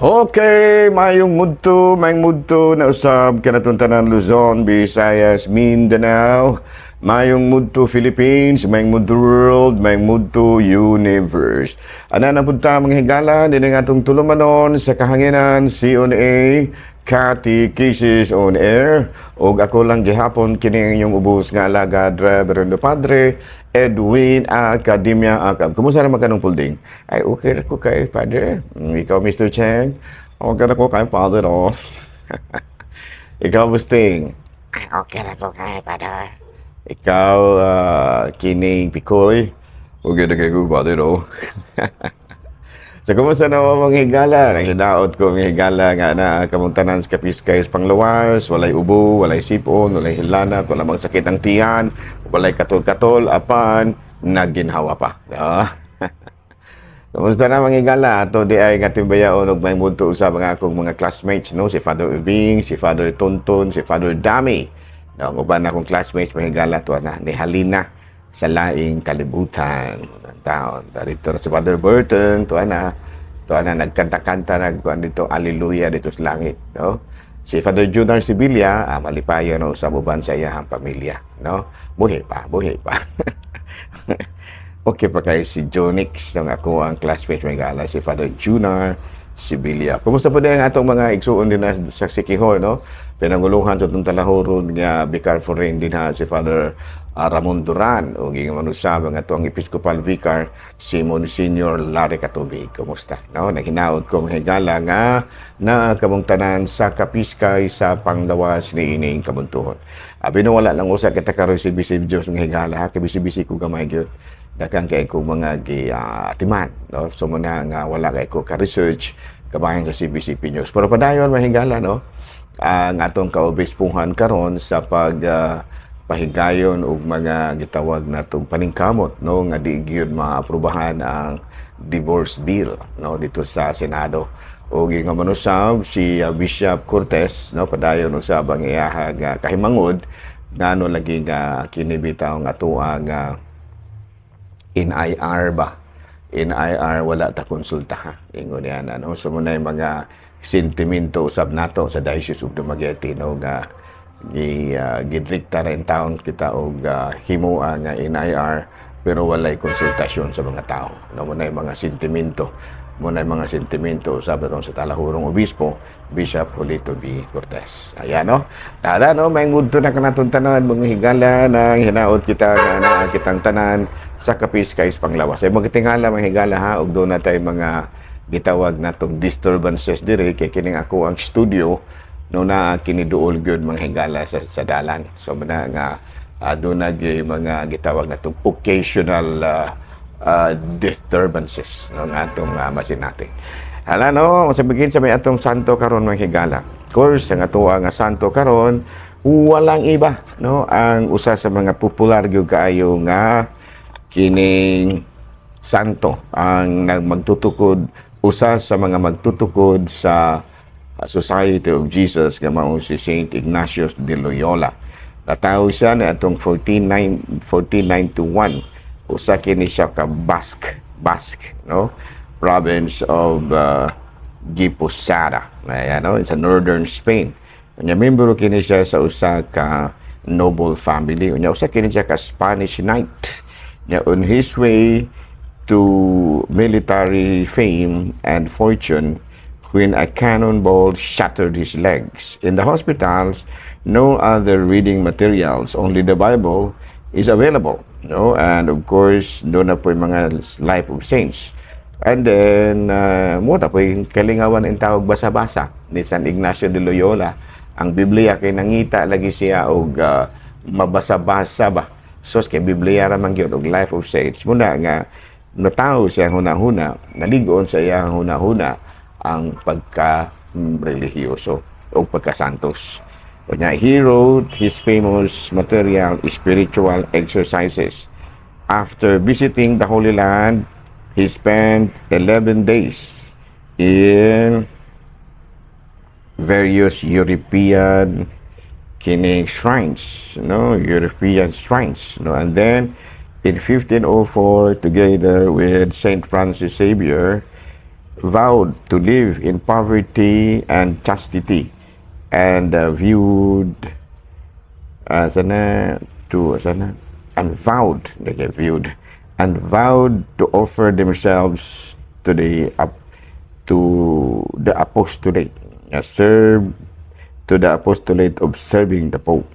Okay, mayong mudto na usab kanatong tanan Luzon, Visayas, Mindanao, mayong mudto Philippines, mayong mudto world, mayong mudto universe. Ana na pud ta, mga higala, dinhi nga atong tulumanon sa kahanginan, CONA, Catechesis on Air. Og ako lang gihapon kini ang inyong ubos nga alagad, Reverendo Padre Edwin Academia Acab. Kumusta naman kanong pulding? Ay, okay ko kay Padre. Ikaw, Mr. Cheng? Okay na ko kay Father, oh. Ikaw, Busting? Ay, okay na ko kay Father. Ikaw, kining Pikoy? Okay na kay ko, Father, oh. So, kumusta na mo, mga higala? Nang hinaot ko, mga higala, nga na kamong tanan sa Kapiskay panglawas, walay ubo, walay sipon, walay hilanat, wala mang sakit ang tiyan, walay katol-katol, apan nagginhawa pa. No? Kumusta na, mga higala? Ato di ay nga timbayaon og may mudto usab ang akong mga classmates, no? Si Father Ubing, si Father Tonton, si Father Dami. No, ang uban akong classmates, mga higala, tuwa na ni Halina sa laing kalibutan ng taon. Dito si Father Burton, tuwa na nagkanta-kanta nagkuan dito, Alleluia dito sa langit, no? Si Father Junior Sibilia, malipayon no sa uban sa iyang pamilya, no? Buhi pa, buhi pa. Okay pa kay si Jonix ng ako ang classmate, may gala, si Father Junior Sibilia. Kumusta po din ang atong mga igsuon din na sa Sikihor, no? Pinanguluhan sa itong talahoron nga Vicar Foreign din ha, si Father Ramon Duran o ging manusab ang atong Episcopal Vicar si Monsignor Larry Katubig. Kumusta? No? Naghinaot ko, mga higala, nga na kamong tanan sa Kapiskay sa panglawas ni ining kabuntuhon. Abi no wala lang usa kita karon si Bishop Diyos, mga higala, ha, kay busy-busy ko gamay gyud, daghang kay ko mga gi atiman, no? So muna nga wala kay ko ka-research kabahin sa CBCP News, pero padayon, mahigala, no, ang atong kaobispuhan karon sa pag pahigayon og mga gitawag natong paningkamot, no, nga di gyud maaprubahan ang divorce bill, no, dito sa Senado. Ug nga manusab si Bishop Cortez, no, padayon usab ang iyaha nga kahimangod ngano lagi nga kini bitaw nga atoa nga NIR ba, NIR, wala ta konsulta ha, ingon niya na, no? So muna yung mga sentimento usab nato sa Diocese of Dumaguete, no, nga gi gidrekta ra taon kita og himoa nga NIR pero walay konsultasyon sa mga tao, no? Muna yung mga sentimento, muna yung mga sentimento usab atong sa talahurong obispo, Bishop Julito B. Cortez. Ayan, no? Tada, no, may ngudto na kanatong tanan, mga higala, nang hinaot kita nga na kitang tanan sa Kapiskay panglawas. Ay magtingala, mga higala, ha, ug doon na tayo mga gitawag natong disturbances diri kay kining ako ang studio, no, na kini duol gyud, mga higala, sa dalan. So muna nga doon na gyud mga gitawag natong occasional disturbances, no, nga atong masinati. Hala, no, sa begin sa may atong santo karon, mga higala. Of course, ang atoa nga santo karon walang iba, no, ang usa sa mga popular gyud kaayo nga kining santo, ang magtutukod, usa sa mga magtutukod sa Society of Jesus nga mao si Saint Ignatius de Loyola. Natawo siya na atong 1491. Usa kini siya ka Basque, no, province of Guipuzcoa. Ayan, no, sa northern Spain. Unya membro kini siya sa usa ka noble family. Unya usa kini siya ka Spanish knight. Nya on his way to military fame and fortune when a cannonball shattered his legs. In the hospitals, no other reading materials, only the Bible is available. No? And of course, doon na po yung mga life of saints. And then, mo na po yung kalingawan ang tawag basa-basa ni San Ignacio de Loyola. Ang Biblia kay nangita lagi siya og mabasa-basa ba. So, kay Biblia ra man gyud og life of saints. Muna nga natawo siya huna-huna, naligon sa iyang huna-huna ang pagka-relihiyoso o pagka-santos. Kanya, he wrote his famous material Spiritual Exercises. After visiting the Holy Land, he spent 11 days in various European kining shrines, no, European shrines, no, and then in 1504, together with Saint Francis Xavier, vowed to live in poverty and chastity and viewed sana to sana and vowed, like viewed and vowed to offer themselves to the apostolate, serve to the apostolate of serving the Pope.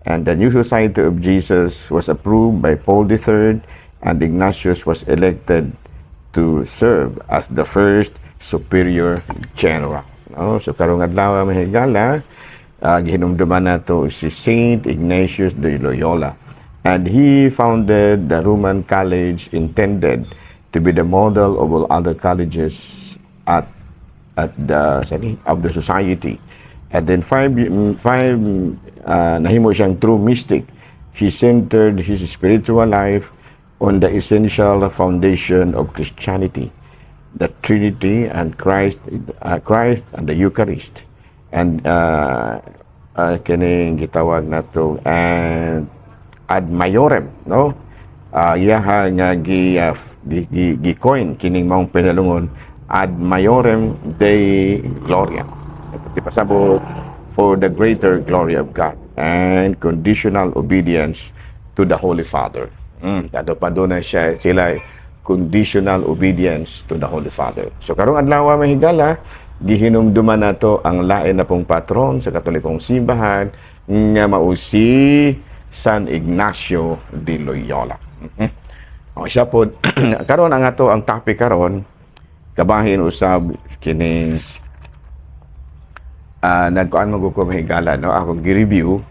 And the new Society of Jesus was approved by Paul III, and Ignatius was elected to serve as the first superior general. No? So karong adlaw, mga higala, gihinumduman nato si Saint Ignatius de Loyola. And he founded the Roman College intended to be the model of all other colleges at the sorry, of the society. And then five five nahimo siyang true mystic. He centered his spiritual life on the essential foundation of Christianity, the Trinity and Christ and the Eucharist. And kining gitawag nato and ad maiorem, no? Iyaha nga gi coin kining maong pinalungon, ad maiorem Dei gloria. Di pasabot, for the greater glory of God, and conditional obedience to the Holy Father. Kato pa doon na siya, sila conditional obedience to the Holy Father. So karong adlaw, mga higala, gihinumduman nato ang lain na pong patron sa Katolikong simbahan nga mao si San Ignacio de Loyola. O, siya po, karon ang ato ang topic karon kabahin usab kining nagkuan mo ko, mga higala, no, akong gi-review.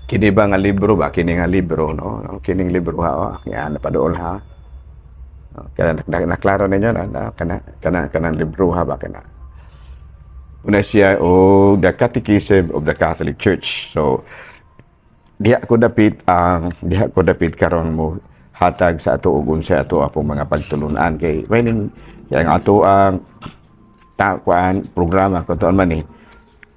Kini ba nga libro ba, kini nga libro, no? Kining libro ha, oh. Yan napaduol ha. Oh, kana naklaro ninyo na kana kana kanang libro ha ba, kana una siya o The Catechism of the Catholic Church. So diha ko dapit karon mo hatag sa ato ug unsa ato apong mga pagtulunan, kay meaning yang ato ang ta kuan programa ko tuon man ni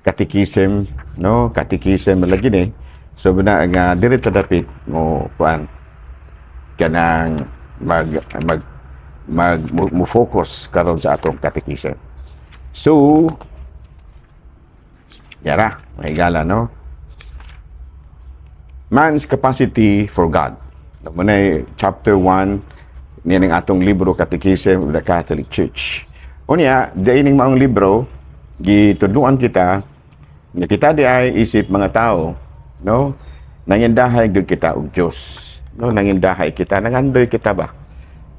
catechism, no? Catechism lagi ni. So na nga diri ta dapit mo kuan kanang mag mag mag mo focus karon sa atong catechism. So yara, mahigala, no? Man's capacity for God. Muna chapter 1 niya ning atong libro, Catechism of the Catholic Church. Unya, diining maong libro, gitudluan kita nga kita di ay isip mga tao, no? Nangindahay gyud kita og Dios. No, nangindahay kita, nangandoy kita ba?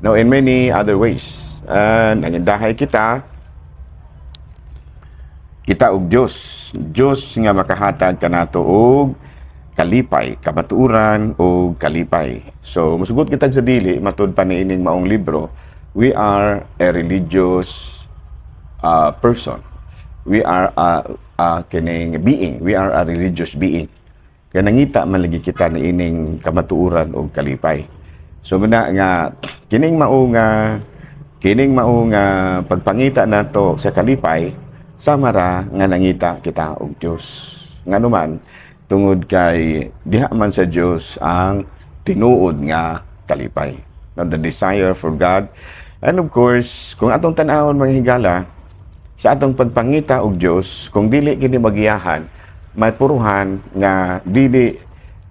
No, in many other ways. Nangindahay kita kita og Dios. Dios nga makahatag kanato og kalipay, kamatuoran o kalipay. So, musugot kita sa dili, matud pa niining maong libro, we are a religious person. We are a kining being. We are a religious being. Kaya nangita man lagi kita niining kamatuoran o kalipay. So muna nga kining mao nga pagpangita nato sa kalipay, sama ra nga nangita kita og Dios. Ngano man, tungod kay diha man sa Dios ang tinuod nga kalipay. Now, the desire for God. And of course, kung atong tan-awon, mga higala, sa atong pagpangita og Dios, kung dili kini magiyahan, mapuruhan nga dili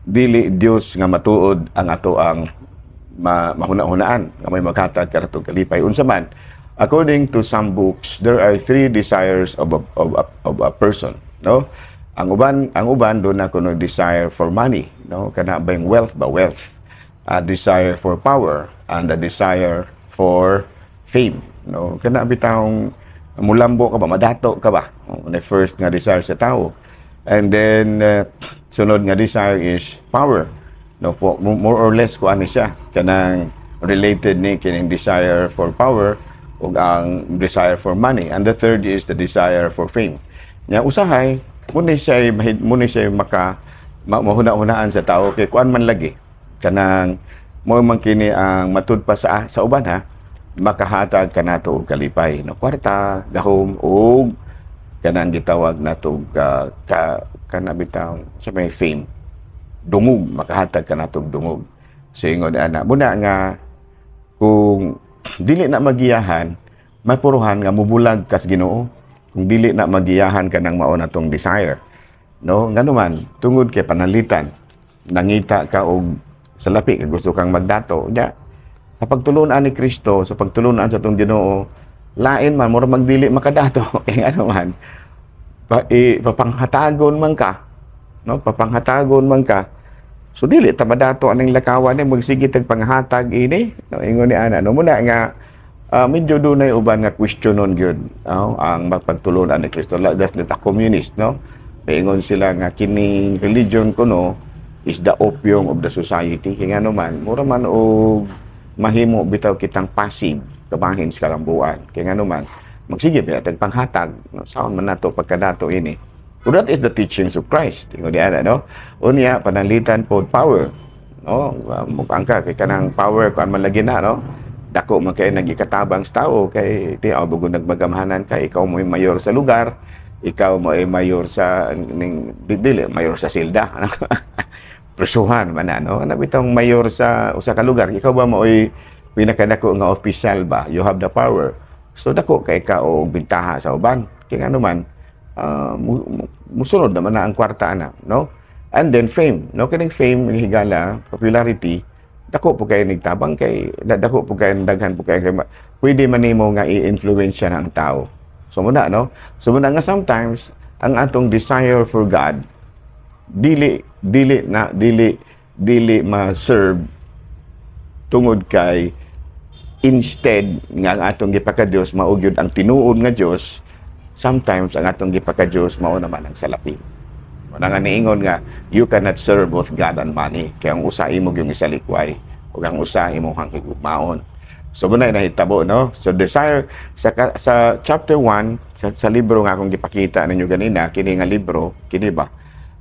dili Dios nga matuod ang ato ang mahuna-hunaan nga may maghatag kanatong kalipay. Unsa man, according to some books, there are three desires of a person, no? Ang uban doon na kuno desire for money, no? Kana ba yung wealth ba, wealth, a desire for power and a desire for fame, no? Kana bitawng mulambo ka ba, madato ka ba? Oh, the first nga desire sa tao. And then sunod nga desire is power, no po? More or less ko ano siya, kanang related ni kining desire for power ug ang desire for money. And the third is the desire for fame. Nya usahay muna siya maka mahuna-hunaan sa tao kay kuan man lagi, kanang mo man kini ang matud pa sa uban ha, makahatag kanato og kalipay, no? Kwarta, gahom ug kanang gitawag nato ka, ka Kana bitaw sa may fame, dungog, makahatag ka natog dungog. So ingon ana muna nga kung dili na magiyahan, mapuruhan nga mubulag kas Ginoo kung dili na magiyahan ka ng mao na tong desire, no? Ngano man, tungod kay panalitan nangita ka og salapi kay gusto kang magdato. Nya sa pagtulunan ni Kristo, sa pagtulunan sa atong Ginoo, lain man, mura magdili makadato. Kay ngano man, papanghatagon man ka, no? Papanghatagon man ka. So dili ta madato aning lakawan ni, magsige tag panghatag ini, no? Ingon ni ana, no? Muna nga medyo dunay uban nga questionon gyud, no, ang mapagtulunan ni Kristo. That's the communist, no? Ingon sila nga kining religion kuno is the opium of the society. Kay ngano man, mura man og mahimo bitaw kitang passive kabahin sa kalambuan. Kay ngano man, magsige ba tag panghatag, no? Saon man nato pagkadato ini? So that is the teachings of Christ. Ingon diana, no? Unya, pananglitan po power. No? Mukhang ka, kay kanang power, kuan man lagi na, no? Dako man kay nagikatabang sa tao, kay ti bugod nagmagamhanan ka, ikaw mo mayor sa lugar, ikaw mo ay mayor sa ning dili mayor sa silda. Presuhan man na, no? Ano bitong mayor sa usa ka lugar, ikaw ba mo'y pinakadako nga official ba? You have the power. So dako kay ka og bintaha sa uban. Kay ngano man, musunod naman na ang kwarta ana, no? And then fame, no? Kining fame, higala, popularity, dako po kay nigtabang kay dako po kay daghan po kay pwede man nimo nga i-influensya ang tao. So muna, no? So muna nga sometimes ang atong desire for God dili dili na dili dili ma-serve tungod kay instead nga ang atong gipaka-Dios mao gyud ang tinuod nga Dios, sometimes ang atong gipaka-Dios mao naman ang salapi. Wala nga niingon nga you cannot serve both God and money. Kaya ang usa imo yung isalikway ug ang usa imo kang higugmaon. So muna nahitabo, no? So desire sa chapter 1 sa libro nga akong gipakita ninyo ganina, kini nga libro, kini ba?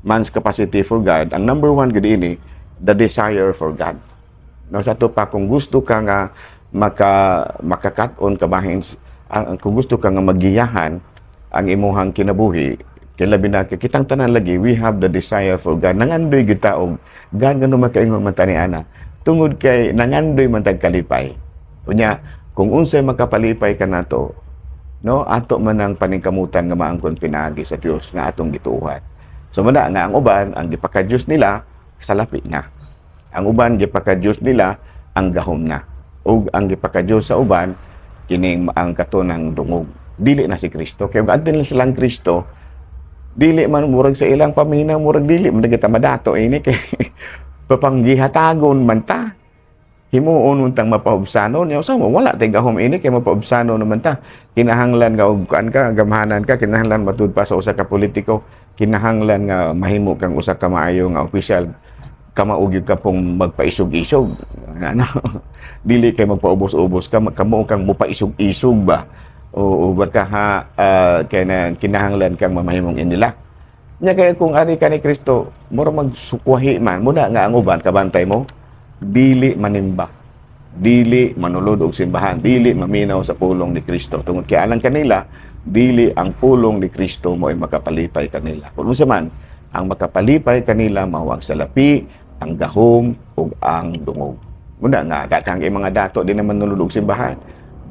Man's Capacity for God. Ang number 1 gud ini, the desire for God. No, sa ato pa kung gusto ka nga makakat-on ka bahin, kung gusto ka nga magiyahan ang imuhang kinabuhi, kay labi na kay kitang tanan lagi we have the desire for God. Nangandoy gyud ta og God, ngano makaingon man tani ana? Tungod kay nangandoy man tag kalipay. Unya kung unsay makapalipay kanato, no, ato man ang paningkamutan nga maangkon pinaagi sa Dios nga atong gituohan. So muna nga ang uban, ang gipaka-Dios nila salapi na, ang uban gipaka-Dios nila ang gahom na, ug ang gipaka-Dios sa uban kining ang kato ng dungog, dili na si Kristo. Kay ug nila silang Kristo, dili man murag sa ilang paminaw, murag dili man kita madato ini kay papanggihatagon man ta, himuon man tang mapaubsanon niya. So wala tay gahom ini kay mapaubsanon naman ta. Kinahanglan nga og kuan ka, gamhanan ka, kinahanglan matud pa sa usa ka politiko, kinahanglan nga mahimo kang usa ka maayo nga opisyal, kamao gyud ka pong magpaisog-isog, ano? Dili kay magpaubos-ubos ka, kamo kang mupaisog-isog ba o baka ha, kay na kinahanglan kang mamahimong inila. Nya kay kung ari ka ni Kristo, mura magsukwahi man muna nga ang uban, kabantay mo, dili manimba, dili manulod og simbahan, dili maminaw sa pulong ni Kristo, tungod kay alang kanila dili ang pulong ni Kristo mo ay makapalipay kanila. Kung unsa man ang makapalipay kanila, mao ang salapi, ang gahom ug ang dungog. Muna nga daghang kay mga dato di naman manulod og simbahan,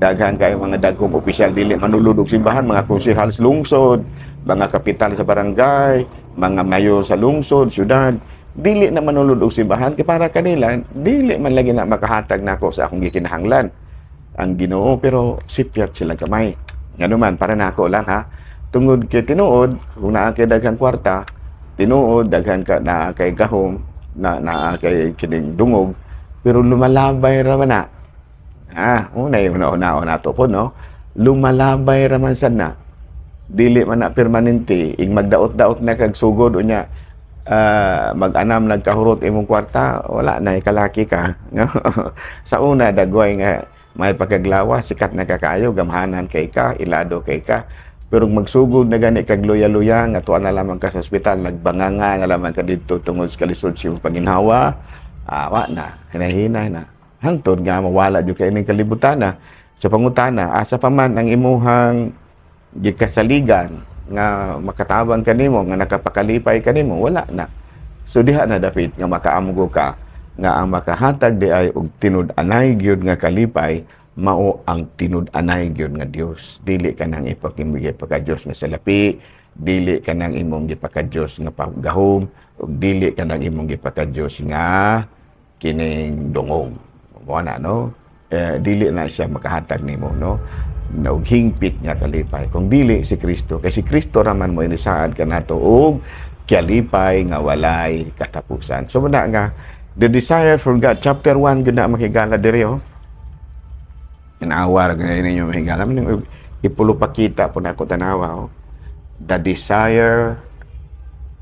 daghan kay mga dagkong opisyal dili manulod og simbahan, mga konsehal sa lungsod, mga kapital sa barangay, mga mayor sa lungsod, syudad, dili na manulod og simbahan kay para kanila dili man lagi na makahatag nako sa akong gikinahanglan ang Ginoo, pero sipyat sila gamay. Ngano man, para nako lang ha, tungod kay tinuod kung naa kay daghang kwarta, tinuod daghan ka naa kay gahom na naa kay kining dungog, pero lumalabay ra man na. Una yung una-una to po, no? Lumalabay ra man sad na. Dili man na permanente, ing magdaot-daot na kag sugod, unya mag-anam nagkahurot imong kwarta, wala na, kalaki ka. No? Sa una dagway nga may pagkaglawa, sikat na kakayo, gamhanan kay ka, ilado kay ka. Pero magsugod na gani kag luya-luya, nga tuwa na lamang ka sa ospital, nagbanganga na lamang ka dito tungod sa kalisod sa imong paginhawa, wa na, hinahinay na. Hangtod nga mawala jud kay ining kalibutan na. Sa pangutana, asa pa man ang imuhang gikasaligan, nga makatabang kanimo, nga nakapakalipay kanimo, wala na. So diha na dapit nga makaamgo ka nga ang makahatag di ay og tinud-anay gyud nga kalipay mao ang tinud-anay gyud nga Dios. Dili kanang imong gipaka-Dios nga salapi, dili kanang imong gipaka-Dios nga paggahom, ug dili kanang imong gipaka-Dios nga kining dungog. Mao na, no? Eh, dili na siya makahatag nimo, no, na og hingpit nga kalipay kung dili si Kristo, kay si Kristo ra man mo inisaad kanato og kalipay nga walay katapusan. So muna nga The Desire for God, chapter 1 gyud na, makigala diri, oh. Tanawa ra gani ninyo, mahigala. Man ipulupakita po na ako, tanawa, oh. The Desire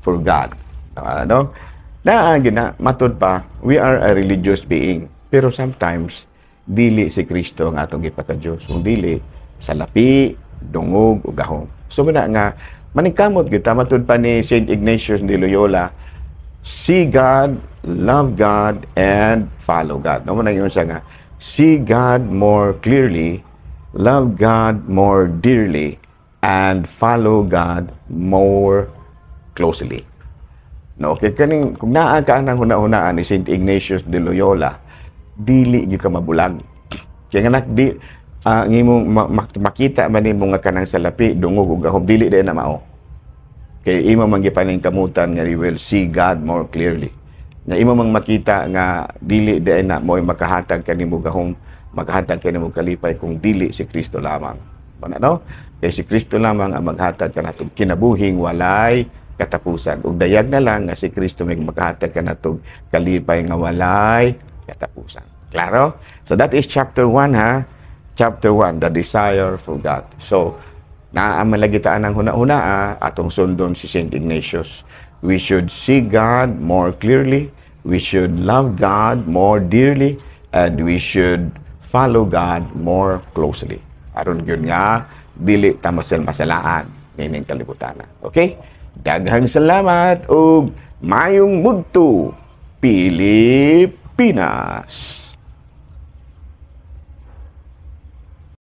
for God. Ano? Na gina matud pa, we are a religious being. Pero sometimes dili si Kristo ang atong gipaka-Dios. Kung dili salapi, dungog ug gahom. So muna nga maningkamot gyud ta, matud pa ni Saint Ignatius de Loyola, see God, love God, and follow God. No mo na yun siya nga, see God more clearly, love God more dearly, and follow God more closely. No, kay kaning kung naa ka nang huna-hunaan ni Saint Ignatius de Loyola, dili gyud ka mabulag. Kaya nga nak di ang imong makita man nimo nga kanang salapi, dungog ug gahom, dili diay na mao. Kay imo man gipaningkamutan nga you will see God more clearly. Nga imo mang makita nga dili diay na mo'y makahatag kanimo gahom, makahatag kanimo kalipay kung dili si Kristo lamang. Ano, no? Kay si Kristo lamang ang maghatag kanatong kinabuhing walay katapusan. Ug dayag na lang nga si Kristo may makahatag kanatong kalipay nga walay katapusan. Klaro? So that is chapter 1, ha. Chapter 1, The Desire for God. So, naa man lagi ta ang huna-huna, atong sundon si Saint Ignatius. We should see God more clearly, we should love God more dearly, and we should follow God more closely. Aron gyud nga dili ta masal masalaan nining kalibutan. Okay? Daghang salamat ug mayong mudto, Pilipinas.